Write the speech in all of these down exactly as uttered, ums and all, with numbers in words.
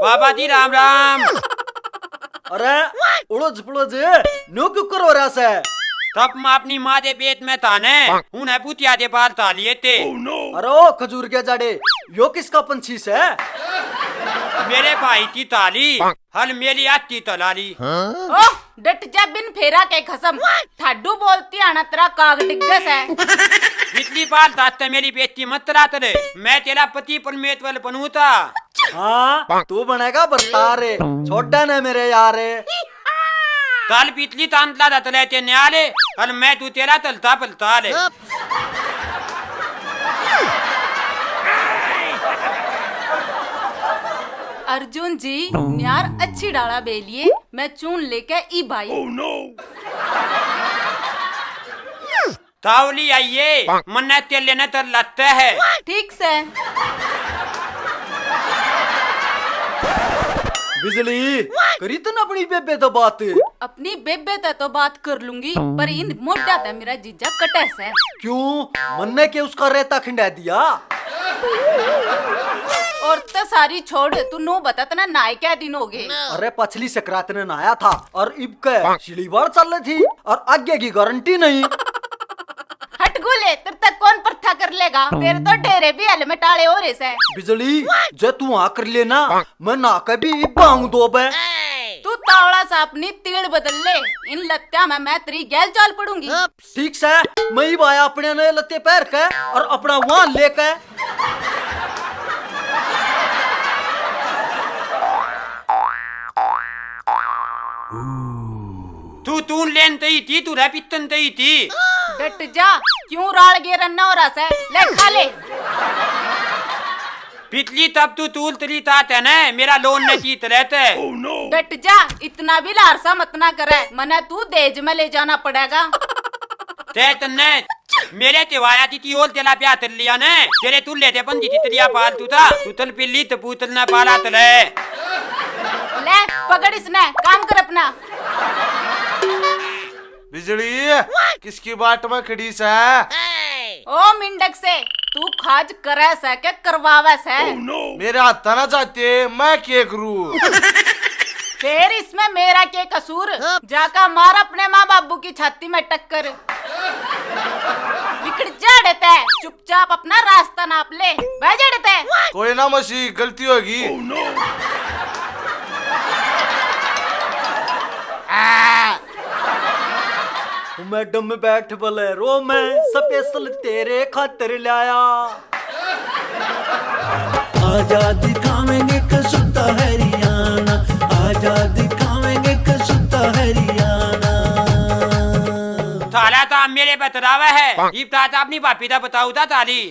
बाबा जी राम राम। अरे उड़ज पुड़ज न्यू क्यों करो रहा से? तब मैं अपनी माँ दे पेट में था ने, उन्हें बुतिया दे बाल था लिए थे। अरे ओ खजूर के जाड़े, यो किसका पंछी से? मेरे भाई की ताली, हल मेरी आती तलाली। ओह, डट जा बिन फेरा के खसम। ठाडू बोलती आना तेरा काग डिग्गे से। पिछली बार दाते मेरी बेइज्जती मत करा तले, मैं तेरा पति परमेश्वर बनू था। हाँ, तू बनेगा भरतार, छोड़ा ना मेरे यार। कल पिछली तांतला दा तले ते न्याले, कल मैं तू तेरा तलता पलता ले। अर्जुन जी, न्यार अच्छी डाला बेलिए, मैं चून लेके ई भाई। तावली आइए, मन्ने तेले ने तर लत्ते है। ठीक से। बिजली, करी तन अपनी बेबे तो बात? अपनी बेबे ते तो बात कर लूंगी, पर इन मोटा ते मेरा जीजा कटे से। क्यों? मन्ने के उसका रेता खिंडा दिया? और तो सारी छोड़, तू नू बता तना नहाए क्या दिन हो गए? अरे पछली सकरात ने नहाया था और इब के सिली बार चल रही थी और आगे की गारंटी नहीं। हट गोले, तेरे तक कौन प्रथा कर लेगा? तेरे तो ढेरे भी हल में टाले हो रहे से। बिजली, जे तू हाँ कर लेना, मैं ना के भी इब आऊं दो बे। तू तावड़ा सा अपनी तीड़ बदल ले, इन लत्या में मैं तेरी गैल चाल पड़ूंगी। ठीक से, मैं इब आया अपने नए लत्ते पहर के और अपना वाहन लेके। तू तू लेन तई थी, तू रह पित्तन तई थी। डट जा, क्यों राल गे रन्ना हो रहा से? ले खा ले। पिछली तब तू तूल तली तात है ना, मेरा लोन ने जीत रहते। डट जा, इतना भी लारसा मत ना करे, मने तू दहेज में ले जाना पड़ेगा। ते तन्ने मेरे ते वाया थी, ती ओल तेला प्या तर लिया ने, तेरे तू लेते बंदी थी तलिया पाल तू था, तू तल पिल्ली ते पूतल ना पाला तले। ले, पकड़ इसने, काम कर अपना। बिजली, किसकी बाट में खड़ी सै? ओ मिंडक से, तू खाज करे सै के करवावे सै? मेरे हाथा ना जाते, मैं के करूँ? फिर इसमें मेरा के कसूर? जाका मार अपने माँ बाबू की छाती में टक्कर। लिकड़ जा जड़े तै, चुपचाप अपना रास्ता नाप ले, बह जड़े तै। कोई ना मौसी, गलती होगी। आ। मैडम बैठ बोले रो, मैं स्पेशल तेरे खातर लाया। आजा दिखावेंगे कसुता हरियाणा, आजा दिखावेंगे कसुता हरियाणा। थाला तो मेरे बतरावा है, इब तात अपनी भाभी दा बताऊ था थाली।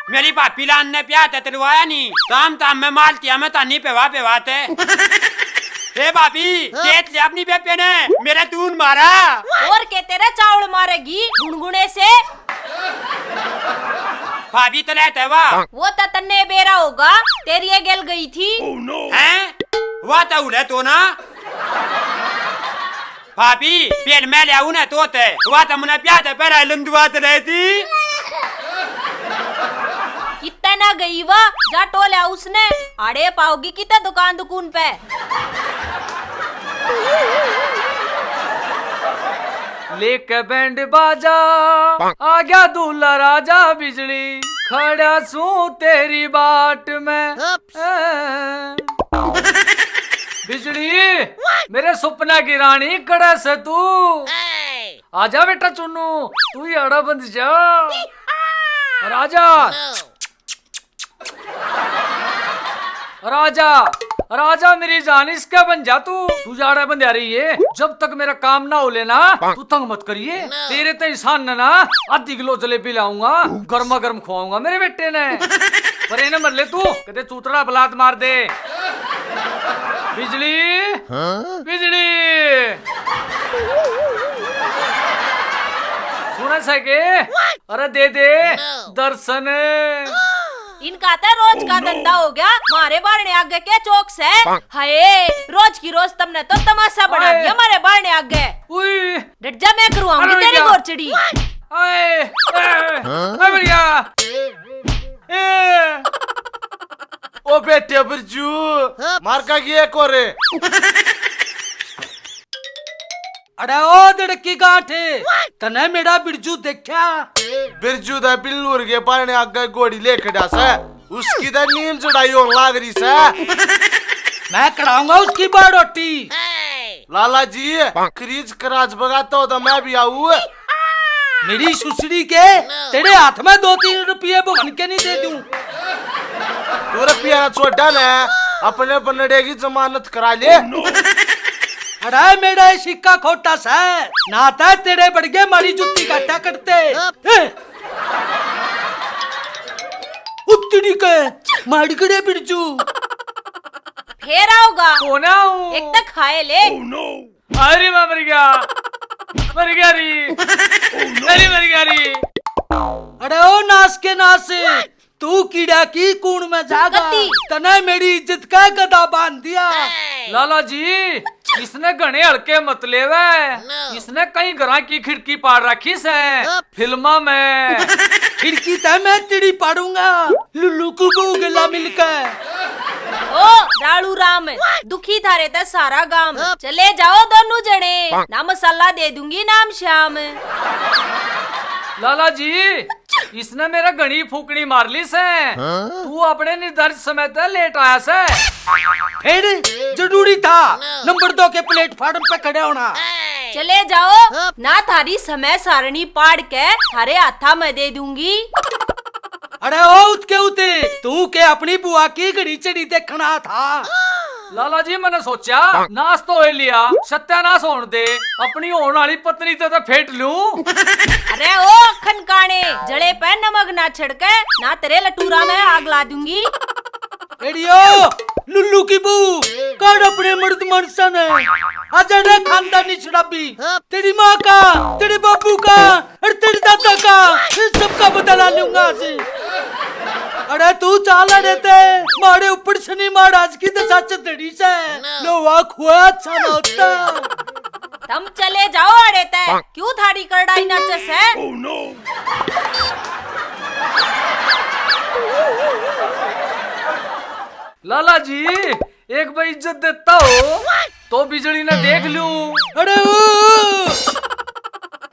मेरी भाभी लान ने प्यार ते तलवाया नी, ताम ताम में मालतिया में तानी पेवा पेवा ते। हे भाभी, देख ले अपनी बेबे ने मेरे दून मारा। और के तेरे चावल मारेगी गुनगुने से? भाभी तले ते वा। वो तो तन्ने बेरा होगा, तेरी ये गेल गई थी। हैं? वा तो उड़े तो ना। भाभी, पेल मैं ले आऊं ना तो ते, वा तो मने प्यार ते पहला लंदवा ते रही थी। कितना ना गई वा, जा टोल्या उसने, आड़े पाओगी कितना दुकान दुकान पे। लेके बैंड बाजा, आ गया दूल्हा राजा बिजली, खड़ा सूं तेरी बाट में। बिजली, मेरे सुपना की रानी, कड़े से तू? आजा बेटा चुन्नू, तू ही आड़ा बंध जा। राजा, राजा, राजा मेरी जान, इसके बन जा तू। तू जाड़ा बंध्या रही है, जब तक मेरा काम ना हो लेना, तू तंग मत करिए। तेरे ते इंसान ने ना आधी किलो जलेबी लाऊंगा, गर्मा गर्म खुआऊंगा मेरे बेटे ने। पर इन्हें मर ले तू, कदे चूतड़ा बलात मार दे। बिजली, बिजली, सुने से के? अरे दे दे दर्शन। इनका तो रोज का धंधा हो गया, मारे बारणे आगे के चौक से। हाय, रोज की रोज तुमने तो तमाशा बना दिया मारे बारणे आगे। उई। डट जा, मैं करवाऊंगी तेरी गोरचड़ी। आए, ए, ए, भैया। ए। ओ बेटे बिरजू, मार का ये कोरे। अरे ओ दड़की गांठ, तने मेरा बिरजू देखा? बिरजू दा बिल्लूर के बारणे आगे घोड़ी ले खड़ा से, उसकी तो नींद चढ़ाई होने लाग रही से। मैं कढ़ाऊंगा उसकी बारोटी। लाला जी, क्रीज कराज बगाता हो तो मैं भी आऊ। मेरी सुसड़ी के, तेरे हाथ में दो तीन रुपये भवन के नहीं दे दूं। दो रुपया ना छोड़ा ने, अपने बनड़े की जमानत करा ले। अरे मेरा ये सिक्का खोटा सा है, ना तो तेरे बड़गे मारी जुत्ती का टकड़ते। उत्तरी के माड़गड़े बिरजू। फेर आओगा। कौन आओ? एक तो खाए ले। अरे मैं मर गया, मर गया री, अरे मर गया री। अरे ओ नाश के नाश, तू कीड़ा की कूण में जागा? गति। तने मेरी इज्जत का गधा बांध दिया। लाला जी, इसने घणे हल्के मत लेवे। इसने कई घरां की खिड़की पाड़ रखी से फिल्मा में। खिड़की तै मैं तेरी पाड़ूंगा, लुल्लू को गला मिलकर। ओ रालू राम, दुखी थारे तै सारा गाम। चले जाओ दोनों जने, ना मसाला दे दूंगी नाम श्याम। लाला जी, इसने मेरा घणी फूकणी मार ली से। हाँ? तू अपने निर्धारित समय तै लेट आया से। फिर जरूरी था नंबर दो के प्लेटफॉर्म पे खड़ा होना। चले जाओ, ना थारी समय सारणी पाड़ के थारे हाथा में दे दूंगी। अरे ओ उतके उते, तू के अपनी बुआ की घड़ी चढ़ी देखना था? लाला जी, मैंने सोचा नाश तो हो लिया, सत्यानाश होण दे, अपनी होण वाली पत्नी ते तो फेंट लूं। अरे ओ अखन काणे, जले पे नमक ना छिड़के, ना तेरे लटूरा में आग ला दूंगी। एड़ियो, लुल्लू की बहू, काढ़ अपने मर्द मानसा ने। आजा रे खानदानी शराबी, तेरी माँ का, तेरे बाबू का, अरे तेरे दादा का, इन सबका बदला लूंगा आज। अरे तू चाल अड़े ते, मारे ऊपर शनि महाराज की दशा चढ़ी से। लोहा खुआ अच्छा ना होता। तुम चले जाओ अड़े ते, क्यों थारी करड़ाई नाचे से? लाला जी, एक बार इज्जत देता हो तो बिजली ने देख लूं। अरे ओ!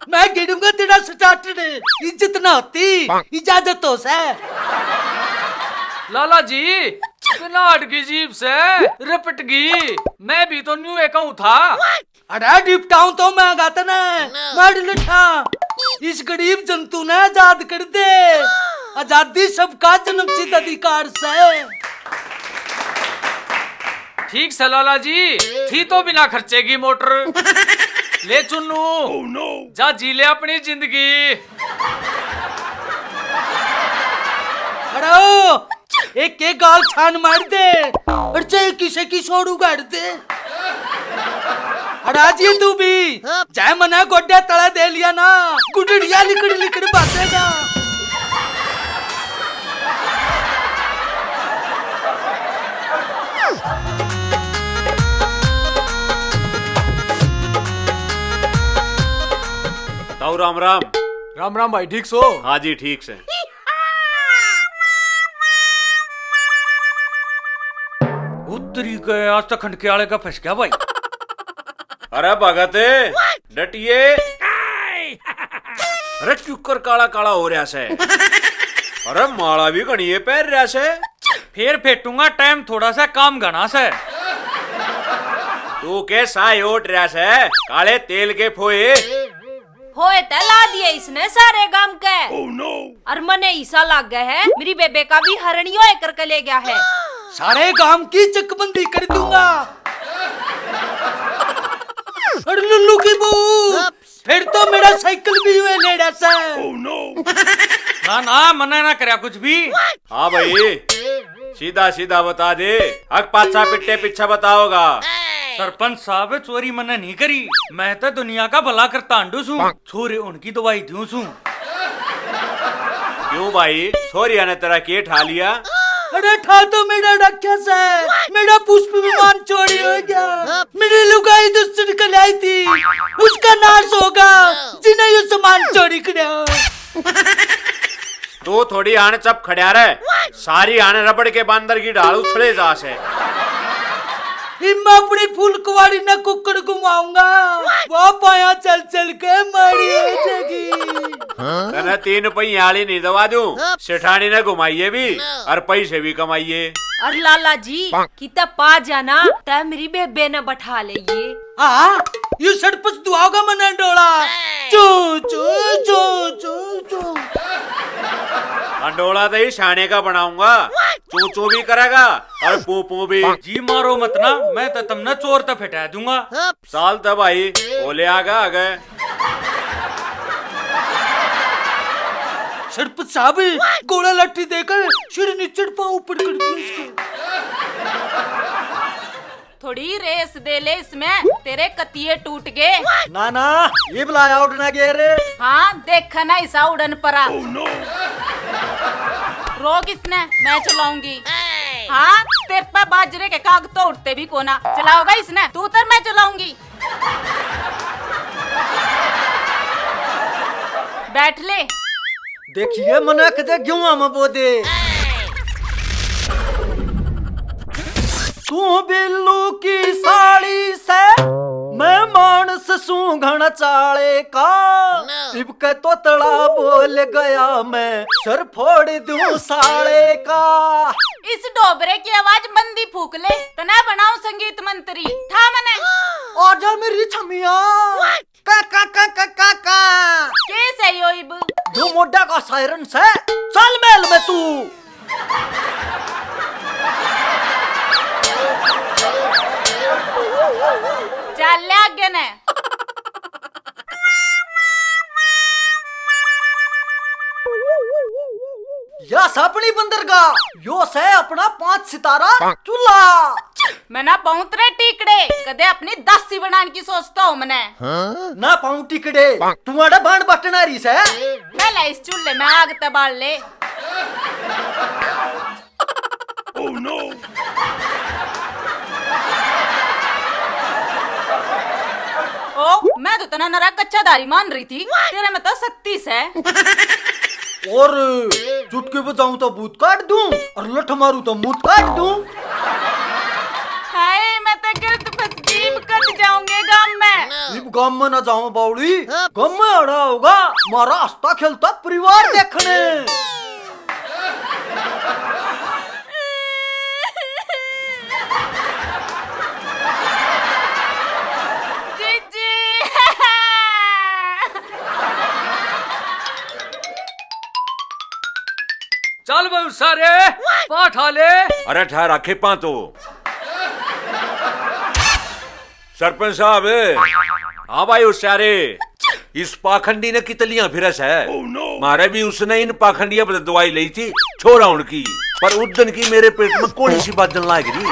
मैं गिरूंगा तेरा स्टार्टर, इज्जत ना होती, इजाजत हो से। लाला जी, कनाट की जीभ से रपट गई, मैं भी तो न्यू कहूं था। अरे डिपटाऊं तो मैं गा तने, मार लठा। इस गरीब जंतु ने आजाद कर दे। आजादी सबका जन्मसिद्ध अधिकार से। ठीक से लाला जी, थी तो बिना खर्चे की मोटर। ले चुन्नू, जा जी ले अपनी जिंदगी। अरे ओ, एक एक गाल छान मार दे, और चाहे किसे की सोड़ उगाड़ दे। और आज ये तू भी, चाहे मना गोड्डे तले दे लिया ना, गुडड़िया लिकड़ लिकड़ बातेगा। ताऊ राम राम। राम राम भाई, ठीक सो? हाँ जी, ठीक से। उत्तरी के आज तक खंडके आले का फंस गया भाई। अरे भगत, डटिए। अरे क्यूकर काला काला हो रहा से। अरे माला भी घणी ये पहन रहा से। फेर फेटूंगा, टाइम थोड़ा सा, काम घना से। तू के साय ओट रहा से, काले तेल के फोए। होए तै ला दिए इसने सारे गाम के। Oh no! और मने ईसा लागे है, मेरी बेबे का भी हरण ही होए करके ले गया है। सारे गाम की चकबंदी कर दूंगा। और लुल्लू की बहू, फिर तो मेरा साइकिल भी हुए लेड़ा से। Oh no! ना ना, मना ना करया कुछ भी। हाँ भाई, सीधा सीधा बता दे, हक पाछा पिट्टे पीछे बताओगा। सरपंच साहब, चोरी मन्ने नहीं करी, मैं तो दुनिया का भला करता हांडू सूं, छोरे उनकी दवाई दूं सूं। क्यों भाई, छोरिया ने तेरा के ठा लिया? अरे, ठा तो मेरा रखा से, मेरा पुष्प विमान चोरी हो गया। मेरी लुगाई दूसरी के लाई थी, उसका नाश होगा, जिन्हें ये सामान चोरी करया। तू थोड़ी आण चप खड़्या रह, सारी आण रबड़ के बांदर की ढाल उछले जा से। इब मैं अपनी फुलकवाड़ी ने कुकड़ घुमाऊंगा, वो पाया चल चल के मारी हो जाएगी। तने तीन पहिया आली नहीं दवा दूं, सेठानी ने घुमाइए भी और पैसे भी कमाइए। अरे लाला जी, किता पा जाना, तै मेरी बेबे ने बैठा लेइए। हाँ, यू सड़पस दुआओगा मने डोला। चू, चू, चू, चू, चू। हाँ, डोला तो ही शाने का बनाऊंगा। चू चू भी करेगा और पू पू भी। जी मारो मत ना, मैं तो तमने चोर तो फेटा दूंगा। साल तो भाई, ओले आगा आ गए। सड़पत साहब, गोला लाठी देकर सिर नीचे पाँव ऊपर कर दिया इसका। थोड़ी रेस दे ले इसमें, तेरे कतिये टूट गए। ना ना, ये बुलाया उड़ना गेर। हाँ, देख ना इसा उड़न परा। रोक इसने, मैं चलाऊंगी। हाँ, तेरे पे बाजरे के काग तो उठते भी कोना। चलाओगा इसने, तू उतर, मैं चलाऊंगी। बैठ ले। देखिए मना कदे गेहूं में बोदे। तू बिल्लू की साली से, मैं मानस सूं घण चाले का। इब के तोतला बोल गया, मैं सर फोड़ दूं साले का। इस डोबरे की आवाज मंदी फूक ले, तने बनाऊं संगीत मंत्री। ठा मने। आजा मेरी छमिया। का, का, का, का, का, का। के से यो इब? यो मोडा का सायरन से। चल महल में तू। चल ले आगे ने। या से अपनी बंदरगाह, यो से अपना पांच सितारा चूल्हा। मैं ना पाऊं तेरे टिकड़े, कदे अपनी दासी बनाने की सोचता हो मने। ना पाऊं टिकड़े, तू आड़े बाण बटना रही से। पहले इस चूल्हे में आग ते बाल ले। Oh no! ओ, मैं तो तना नरा कच्चा धारी मान रही थी, तेरे में तो शक्ति से। और चुटकी बजाऊं तो भूत काट दूं, और लठ मारूं तो मूत काट दूं। हाय, मैं तो गलत फंस गई, इब कद जाऊंगे गांव में? इब गांव में ना जाऊं बावली, गांव में आना होगा, मारा हंसता खेलता परिवार देखने। जीजी। चल बे सारे, पा ठा ले। अरे ठा राखे पा तो। सरपंच साहब। हाँ भाई होशियारे, इस पाखंडी ने कितलियां फिरस है। Oh no! मारे भी उसने इन पाखंडिया पर दवाई ली थी, छोरा उनकी, पर उस दिन की मेरे पेट में कौन सी बाजन लाग रही।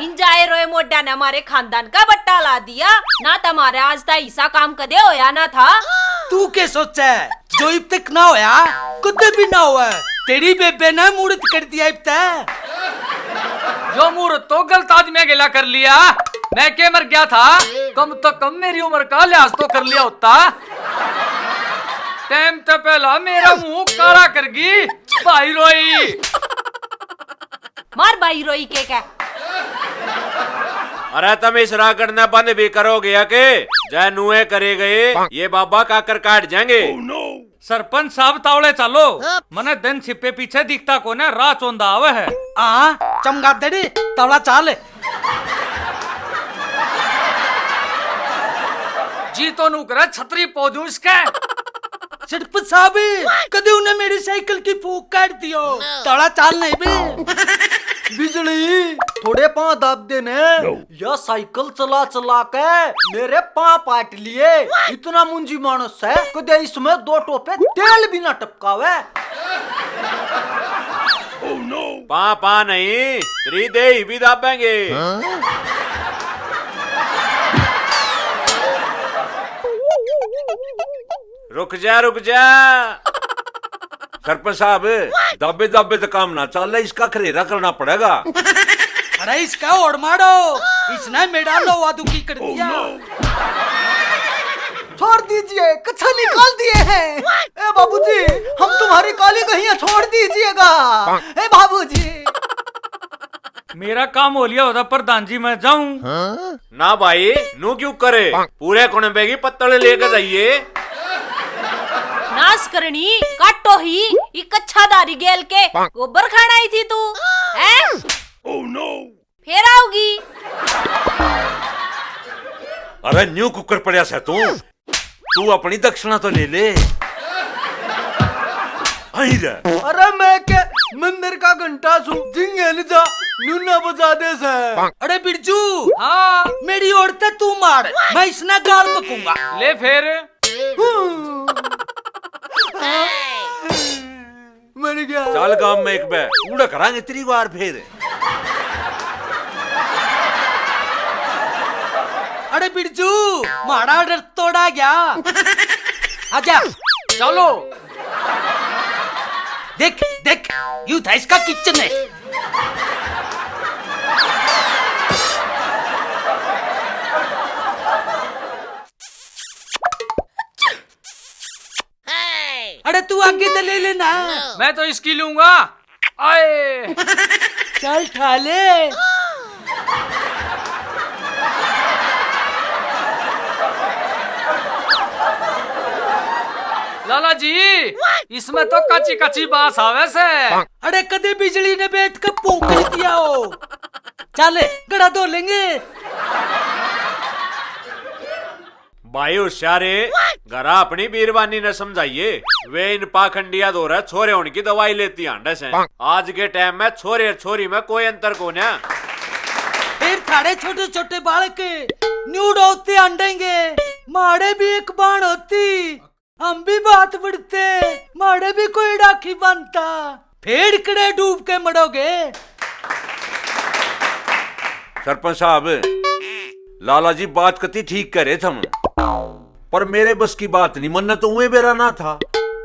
इन जाए रोए मोड्या ने हमारे खानदान का बट्टा ला दिया ना, तुम्हारे आज तक ऐसा काम कदे होया ना था। तू के सोचे? जो इब तक ना होया, कदे भी ना होवे। तेरी बेबे ने मुहूर्त कर दिया इब तक। यो मुहूर्त तो गलत आदमी गेला कर लिया। मैं के मर गया था, कम तो कम मेरी उम्र का लिहाज तो कर लिया होता। टाइम तो पहला मेरा मुंह काला कर गई, भाई रोई। मार भाई रोई के क्या? अरे तुम इस रागड़ ने बंद भी करोगे या के? जय नुए करे गए, ये बाबा काकर काट जाएंगे। सरपंच साहब, तावले चालो। मने दिन छिपे पीछे दिखता कोने, राह चोंदा आवे है। आ, चमगादड़ी, तावला चाल। जी तो नू करे छतरी पौधू इसके। सरपंच साहब, कदे उन्हें मेरी साइकिल की फूक काट दियो। तावला चाल नहीं बे। बिजली, थोड़े पां दाब दे ने। या साइकिल चला चला के मेरे पां पाट लिए। इतना मुंजी मानस है, कदे इसमें दो टोपे तेल भी ना टपकावे। पा पा नहीं, तेरी देही भी दाबेंगे। रुक जा, रुक जा। सरपंच साहब, दाबे दाबे तो काम ना चले, इसका खरेरा करना पड़ेगा। अरे इसका ओढ़ मारो, इसने मेरा लोहा दुखी कर दिया। छोड़ दीजिए, कच्छा निकाल दिए हैं। ए बाबूजी, हम तुम्हारी काली गहियां छोड़ दीजिएगा। ए बाबूजी। मेरा काम हो लिया होता प्रधान जी, मैं जाऊं। ना भाई, नू क्यों करे? पूरे कुणबे की पत्तल लेके जाइए। नाश करनी, काटो ही, ई कच्छाधारी गेल के गोबर खाण आई थी तू, हैं? Oh no! फेर आओगी। अरे न्यू कुकर पड़या सै तू, तू अपनी दक्षिणा तो ले ले। आई रे। अरे मैं के मंदिर का घंटा सू, जिंगे न जा, नूना बजा दे सै। अरे बिरजू, हाँ। मेरी ओर ते तू मार, मैं इसने गाल बकूंगा। ले फेर। मर गया। चल गाम में एक बे उड़ा करांगे तेरी वार फेर। अरे बिरजू, मारा डर तोड़ा गया। आजा। चलो। देख, देख, यू था इसका किचन है। अरे तू आगे तो ले लेना। मैं तो इसकी लूंगा। आए। चल ठा ले। लाला जी, इसमें तो कच्ची कच्ची बांस आवे से। अरे कदे बिजली ने बैठ के फूंक दिया हो। चल, गड़ा धो लेंगे। भाई होशियारे, घरा अपनी बीरबानी ने समझाइए। वे इन पाखंडिया धोरै छोरे होने की दवाई लेती हांडे से। आज के टाइम में छोरे और छोरी में कोई अंतर कोन्या। फिर थारे छोटे छोटे बालक न्यू डोलते हांडेंगे। माड़े भी एक बाण होती, हम भी बात बढ़ते, माड़े भी कोई राखी बांधता। फेड़ कड़े डूब के मरोगे। सरपंच साहब, लाला जी बात कती ठीक करे थम, पर मेरे बस की बात नहीं, मन्ने तो उए बेरा ना था,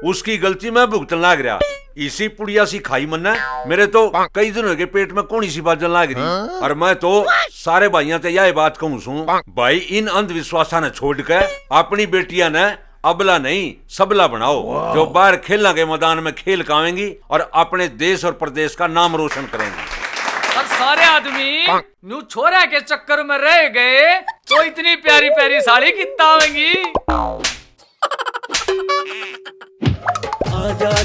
उसकी गलती मैं भुगतन लाग रहा। इसी पुड़िया सी खाई मन्ने, मेरे तो कई दिन हो गए पेट में कोनी सी बाजन लाग रही। और मैं तो सारे भाइयों से यही बात कहूँ सूं, भाई इन अंधविश्वासा ने छोड़ के अपनी बेटियां ने अबला नहीं, सबला बनाओ, जो बाहर खेलों के मैदान में खेल कावेंगी और अपने देश और प्रदेश का नाम रोशन करेंगी। और सारे आदमी न्यू छोरा के चक्कर में रह गए, तो इतनी प्यारी प्यारी साड़ी कित्ता आवेंगी। आजा